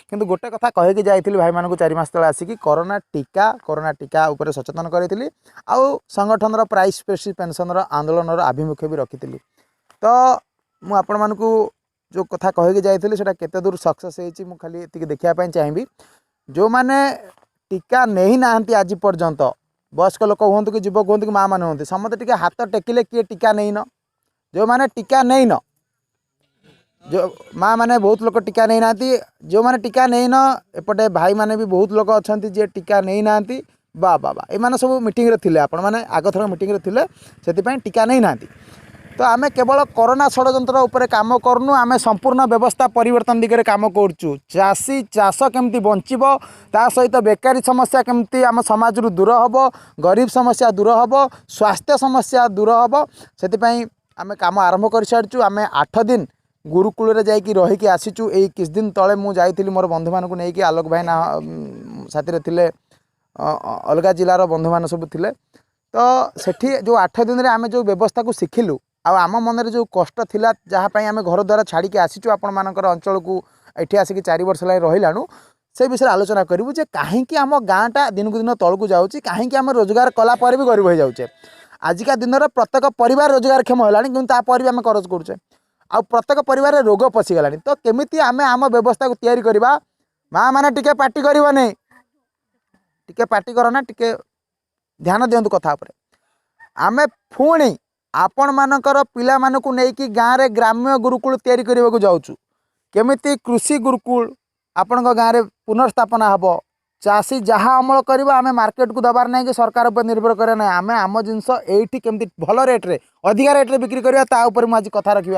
କିନ୍ତୁ ଗୋଟେ କଥା କହିକି ଯାଇଥିଲି ଭାଇମାନଙ୍କୁ, 4 ମାସ ତଳେ ଆସିକି କରୋନା ଟୀକା ଉପରେ ସଚେତନ କରିଥିଲି ଆଉ ସଂଗଠନର ପ୍ରାଇସ୍ ବେସିସ୍ ପେନ୍ସନ୍ର ଆନ୍ଦୋଳନର ଆଭିମୁଖ୍ୟ ବି ରଖିଥିଲି। ତ ମୁଁ ଆପଣମାନଙ୍କୁ ଯେଉଁ କଥା କହିକି ଯାଇଥିଲି, ସେଇଟା କେତେ ଦୂର ସକ୍ସେସ୍ ହେଇଛି, ମୁଁ ଖାଲି ଏତିକି ଦେଖିବା ପାଇଁ ଚାହିଁବି। ଯେଉଁମାନେ ଟୀକା ନେଇନାହାନ୍ତି ଆଜି ପର୍ଯ୍ୟନ୍ତ, ବୟସ୍କ ଲୋକ ହୁଅନ୍ତୁ କି ଯୁବକ ହୁଅନ୍ତୁ କି ମା ମାନେ ହୁଅନ୍ତୁ, ସମସ୍ତେ ଟିକେ ହାତ ଟେକିଲେ, କିଏ ଟୀକା ନେଇନ? ଯେଉଁମାନେ ଟୀକା ନେଇନ, ଯେଉଁ ମା ମାନେ, ବହୁତ ଲୋକ ଟୀକା ନେଇନାହାନ୍ତି। ଯେଉଁମାନେ ଟୀକା ନେଇନ, ଏପଟେ ଭାଇମାନେ ବି ବହୁତ ଲୋକ ଅଛନ୍ତି ଯିଏ ଟୀକା ନେଇନାହାନ୍ତି। ବା ବା ବା, ଏମାନେ ସବୁ ମିଟିଂରେ ଥିଲେ। ଆପଣମାନେ ଆଗଥର ମିଟିଂରେ ଥିଲେ, ସେଥିପାଇଁ ଟୀକା ନେଇନାହାନ୍ତି। ତ ଆମେ କେବଳ କରୋନା ଷଡ଼ଯନ୍ତ୍ର ଉପରେ କାମ କରୁନୁ, ଆମେ ସମ୍ପୂର୍ଣ୍ଣ ବ୍ୟବସ୍ଥା ପରିବର୍ତ୍ତନ ଦିଗରେ କାମ କରୁଛୁ। ଚାଷୀ, ଚାଷ କେମିତି ବଞ୍ଚିବ, ତା ସହିତ ବେକାରୀ ସମସ୍ୟା କେମିତି ଆମ ସମାଜରୁ ଦୂର ହେବ, ଗରିବ ସମସ୍ୟା ଦୂର ହେବ, ସ୍ୱାସ୍ଥ୍ୟ ସମସ୍ୟା ଦୂର ହେବ, ସେଥିପାଇଁ ଆମେ କାମ ଆରମ୍ଭ କରିସାରିଛୁ। ଆମେ 8 ଦିନ ଗୁରୁକୁଳରେ ଯାଇକି ରହିକି ଆସିଛୁ। ଏଇ କିଛି ଦିନ ତଳେ ମୁଁ ଯାଇଥିଲି ମୋର ବନ୍ଧୁମାନଙ୍କୁ ନେଇକି। ଆଲୋକ ଭାଇନା ସାଥିରେ ଥିଲେ, ଅଲଗା ଜିଲ୍ଲାର ବନ୍ଧୁମାନେ ସବୁ ଥିଲେ। ତ ସେଠି ଯେଉଁ 8 ଦିନରେ ଆମେ ଯେଉଁ ବ୍ୟବସ୍ଥାକୁ ଶିଖିଲୁ ଆଉ ଆମ ମନରେ ଯେଉଁ କଷ୍ଟ ଥିଲା, ଯାହା ପାଇଁ ଆମେ ଘର ଦ୍ୱାରା ଛାଡ଼ିକି ଆସିଛୁ ଆପଣମାନଙ୍କର ଅଞ୍ଚଳକୁ, ଏଠି ଆସିକି 4 ବର୍ଷ ହେଲାଣି ରହିଲାଣୁ, ସେ ବିଷୟରେ ଆଲୋଚନା କରିବୁ ଯେ କାହିଁକି ଆମ ଗାଁଟା ଦିନକୁ ଦିନ ତଳକୁ ଯାଉଛି, କାହିଁକି ଆମେ ରୋଜଗାର କଲା ପରେ ବି ଗରିବ ହେଇଯାଉଛେ। ଆଜିକା ଦିନର ପ୍ରତ୍ୟେକ ପରିବାର ରୋଜଗାରକ୍ଷମ ହେଲାଣି, କିନ୍ତୁ ତାପରେ ବି ଆମେ କରଜ କରୁଛେ ଆଉ ପ୍ରତ୍ୟେକ ପରିବାରରେ ରୋଗ ପଶିଗଲାଣି। ତ କେମିତି ଆମେ ଆମ ବ୍ୟବସ୍ଥାକୁ ତିଆରି କରିବା? ମା ମାନେ, ଟିକେ ପାଟି କରିବନି, ଟିକେ ପାଟି କର ନା, ଟିକେ ଧ୍ୟାନ ଦିଅନ୍ତୁ କଥା ଉପରେ। ଆମେ ପୁଣି ଆପଣମାନଙ୍କର ପିଲାମାନଙ୍କୁ ନେଇକି ଗାଁରେ ଗ୍ରାମ୍ୟ ଗୁରୁକୁଳ ତିଆରି କରିବାକୁ ଯାଉଛୁ। କେମିତି କୃଷି ଗୁରୁକୁଳ ଆପଣଙ୍କ ଗାଁରେ ପୁନର୍ସ୍ଥାପନା ହେବ, ଚାଷୀ ଯାହା ଅମଳ କରିବ, ଆମେ ମାର୍କେଟକୁ ଦେବାର ନାହିଁ କି ସରକାର ଉପରେ ନିର୍ଭର କରିବା ନାହିଁ। ଆମେ ଆମ ଜିନିଷ ଏଇଠି କେମିତି ଭଲ ରେଟ୍ରେ, ଅଧିକା ରେଟ୍ରେ ବିକ୍ରି କରିବା, ତା ଉପରେ ମୁଁ ଆଜି କଥା ରଖିବି।